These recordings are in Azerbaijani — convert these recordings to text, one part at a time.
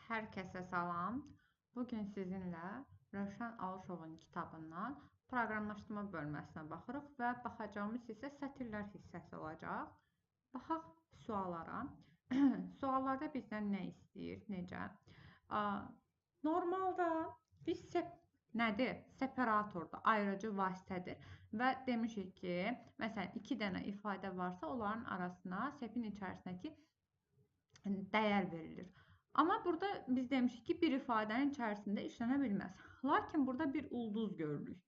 Hər kəsə salam. Bugün sizinlə Rövşən Alışovun kitabından proqramlaşdırma bölməsinə baxırıq və baxacağımız hissə sətirlər hissəsi olacaq. Baxaq suallara. Suallarda bizdən nə istəyir, necə? Normalda biz nədir? Separatordur, ayırıcı vasitədir. Və demişik ki, məsələn, iki dənə ifadə varsa, onların arasına sepin içərisindəki dəyər verilir. Amma burada biz demişik ki, bir ifadənin içərisində işlənə bilməz. Lakin burada bir ulduz görürük.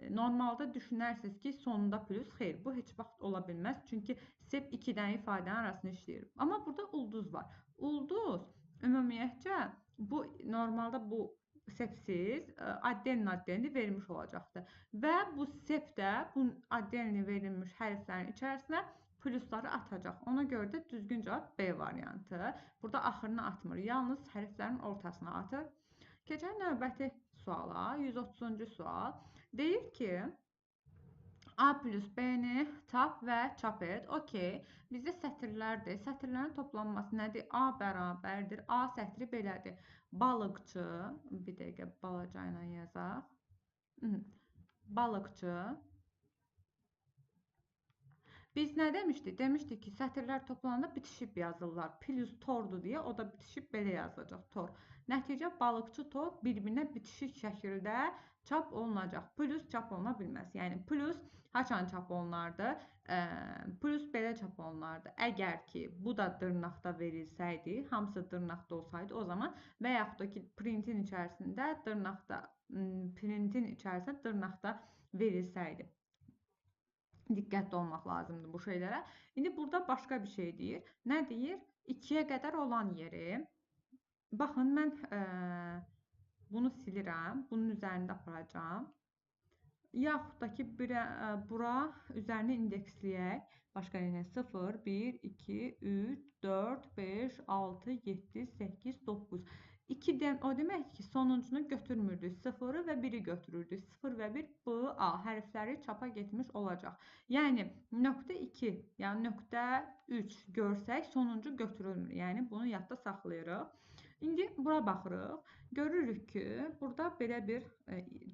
Normalda düşünərsiniz ki, sonunda plus, xeyr, bu heç vaxt ola bilməz. Çünki sep iki dənə ifadənin arasında işləyir. Amma burada ulduz var. Ulduz ümumiyyətcə bu normalda bu sepsiz addelini verilmiş olacaqdır. Və bu sep də bu addelini verilmiş hərflərin içərisinə plusları atacaq. Ona görə də düzgün cavab B variantı. Burada axırını atmır, yalnız hərflərin ortasına atır. Keçək növbəti suala, 130-cu sual. Deyir ki, A plus B-ni tap və çap et. Okey, bizdə sətirlərdir. Sətirlərin toplanması nədir? A bərabərdir. A sətri belədir. Balıqçı, bir dəqiqə balaca ilə yazaq. Balıqçı. Biz nə demişdik? Demişdik ki, sətirlər toplananda bitişib yazırlar. Plus tordur deyə, o da bitişib belə yazılacaq, tor. Nəticə, balıqçı tor bir-birinə bitişik şəkildə çap olunacaq. Plus çap oluna bilməz. Yəni, plus haçan çap olunardı? Plus belə çap olunardı. Əgər ki, bu da dırnaqda verilsəydi, hamısı dırnaqda olsaydı, o zaman və yaxud da ki, printin içərisində dırnaqda, printin içərisində dırnaqda verilsəydi. Diqqətli olmaq lazımdır bu şeylərə. İndi burada başqa bir şey deyir. Nə deyir? 2-yə qədər olan yeri. Baxın, mən bunu silirəm. Bunun üzərində aparacağam. Yaxud da ki, bura üzərini indeksləyək. Başqa yenə 0, 1, 2, 3, 4, 5, 6, 7, 8, 9. 2 o demək ki, sonuncunu götürmürdük. 0-ı və 1-i götürürdük. 0 və 1, B, A hərfləri çapa getmiş olacaq. Yəni, nöqtə 2, yəni nöqtə 3 görsək, sonuncu götürülmür. Yəni, bunu yadda saxlayırıq. İndi bura baxırıq. Görürük ki, burada belə bir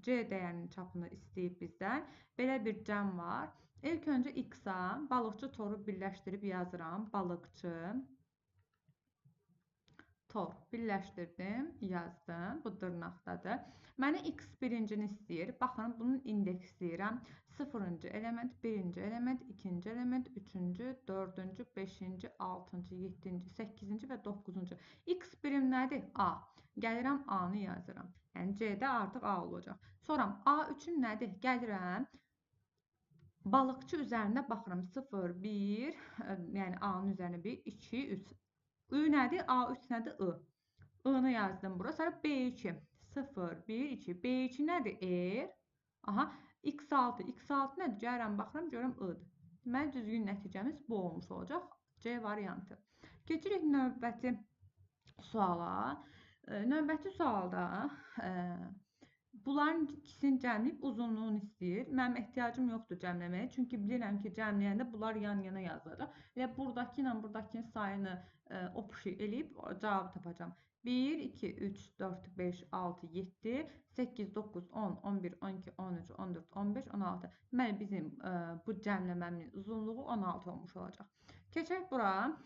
C dəyərinin çapını istəyib bizdən. Belə bir cəm var. İlk öncə X-a balıqçı toru birləşdirib yazıram. Balıqçı tor birləşdirdim, yazdım. Bu dırnaqdadır. Mənə x birincini istəyir. Baxın, bunun indeksləyirəm. 0-cı element, 1-ci element, 2-ci element, 3-cü, 4-cü, 5-ci, 6-cı, 7-ci, 8-ci və 9-cu. X birim nədir? A. Gəlirəm, A-nı yazıram. Yəni, C-də artıq A olacaq. Sonra A3-ün nədir? Gəlirəm. Balıqçı üzərində baxıram. 0, 1, yəni A-nın üzərində 1, 2, 3. Ü nədir? A3 nədir? I. I-nı yazdım bura. Sonra B2. 0, 1, 2. B2 nədir? R. Aha. X6. X6 nədir? Gəlirəm, baxıram, görürəm I-dır. Deməli, düzgün nəticəmiz bu olmuş olacaq. C variantı. Keçirik növbəti suala. Növbəti sualda bunların ikisini cəmləyib uzunluğunu istəyir. Mənim ehtiyacım yoxdur cəmləməyə. Çünki bilirəm ki, cəmləyəndə bunlar yan-yana yazılacaq. Elə buradakı ilə buradakının sayını opşi eləyib cavabı tapacağam. 1, 2, 3, 4, 5, 6, 7, 8, 9, 10, 11, 12, 13, 14, 15, 16. Deməli, bizim bu cəmləməmin uzunluğu 16 olmuş olacaq. Keçək bura.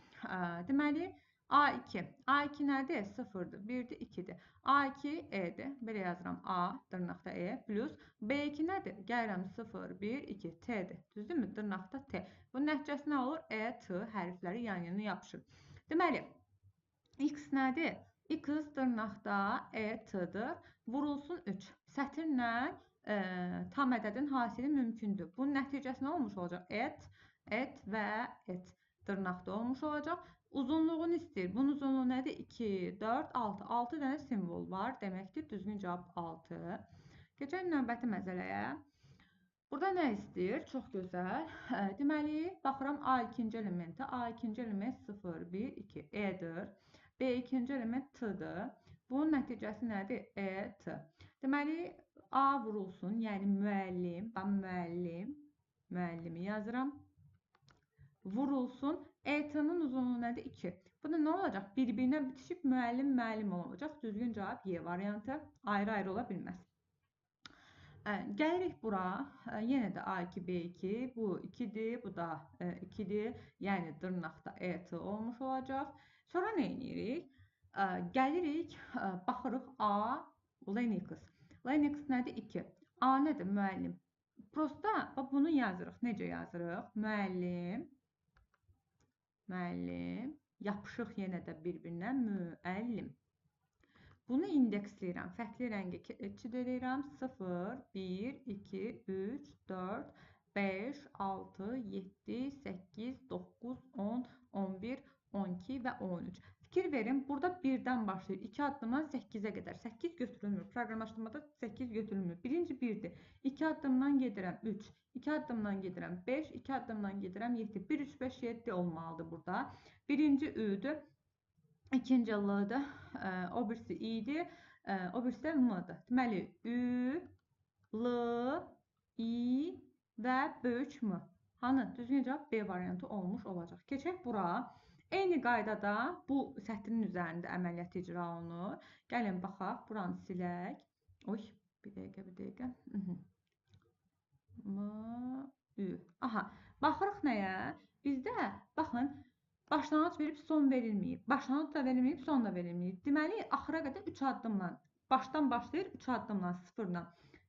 Deməli, A2. A2 nədir? 0-dır, 1-dir, 2-dir. A2 E-dir. Belə yazıram. A, dırnaqda E, plus B2 nədir? Gəlirəm 0, 1, 2, T-dir. Düzdürmü? Dırnaqda T. Bunun nəticəsi nə olur? E, T hərfləri yan-yana yapışır. Deməli, X nədir? X dırnaqda E, T-dir. Vurulsun 3. Sətirlə tam ədədin hasili mümkündür. Bunun nəticəsi nə olmuş olacaq? Et, et və et dırnaqda olmuş olacaq. Uzunluğunu istəyir. Bunun uzunluğu nədir? 2, 4, 6. 6 dənə simvol var. Deməkdir, düzgün cavab 6. Keçək növbəti məsələyə. Burada nə istəyir? Çox gözəl. Deməli, baxıram A2-ci elementi. A2-ci element 0, 1, 2, E-dir. B2-ci element T-dir. Bunun nəticəsi nədir? E, T. Deməli, A vurulsun, yəni müəllim. Bax, müəllim. Müəllimi yazıram. Vurulsun. E-T-nın uzunluğu nədir? 2. Bu da nə olacaq? Bir-birinə bitişib müəllim, müəllim olacaq. Düzgün cavab Y variantı. Ayrı-ayrı ola bilməz. Gəlirik bura. Yenə də A2, B2. Bu 2-dir, bu da 2-dir. Yəni dırnaqda E, T olmuş olacaq. Sonra nə edirik? Gəlirik, baxırıq A, Lenix. Lenix nədir? 2. A nədir? Müəllim. Prosta bax, bunu yazırıq. Necə yazırıq? Müəllim, müəllim. Yapışıq yenə də bir-birinə müəllim. Bunu indeksləyirəm. Fərqli rəngə keçid edirəm. 0, 1, 2, 3, 4, 5, 6, 7, 8, 9, 10, 11, 12 və 13. Fikir verin, burada 1-dən başlayır. 2 addımdan 8-ə qədər. 8 götürülmür. Proqramlaşdırmada 8 götürülmür. Birinci 1-dir. 2 addımdan gedirəm 3. 2 addımdan gedirəm 5. 2 addımdan gedirəm 7. 1, 3, 5, 7 olmalıdır burada. Birinci Ü-dür. İkinci L-dır. O birisi İ-dir. O birisi də M-dır. Deməli, Ü, L, İ və böyük M. Hanı? Düzgün cavab B variantı olmuş olacaq. Keçək bura. Eyni qaydada bu sətrin üzərində əməliyyat icra olunur. Gəlin baxaq, buranı silək. Oy, bir dəqiqə, bir dəqiqə. M, Ü. Aha, baxırıq nəyə? Bizdə, baxın, başlanğıc verib son verilməyib. Başlanğıc da verilməyib, son da verilməyib. Deməli, axıra qədər 3 addımla, başdan başlayır 3 addımla, 0-la.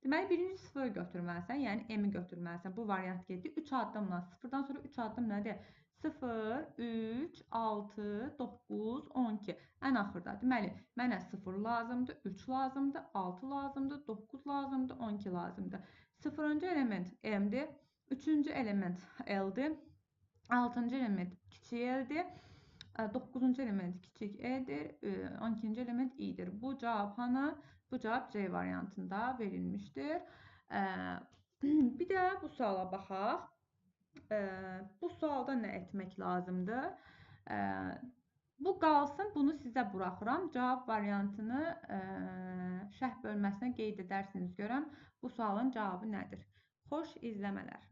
Deməli, birinci 0 götürməlisən, yəni M-i götürməlisən. Bu variant getdi. 3 addımla, 0-dan sonra 3 addım nədir? 0, 3, 6, 9, 12. Ən axırda. Deməli, mənə 0 lazımdır, 3 lazımdır, 6 lazımdır, 9 lazımdır, 12 lazımdır. 0-cı element M-dir, 3-cü element L-dir, 6-cı element kiçik L-dir, 9-cu element kiçik E-dir, 12-ci element I-dir. Bu cavab hanı? Bu cavab C variantında verilmişdir. Bir də bu suala baxaq. Bu sualda nə etmək lazımdır? Bu qalsın, bunu sizə buraxıram. Cavab variantını şərh bölməsinə qeyd edərsiniz görəm. Bu sualın cavabı nədir? Xoş izləmələr.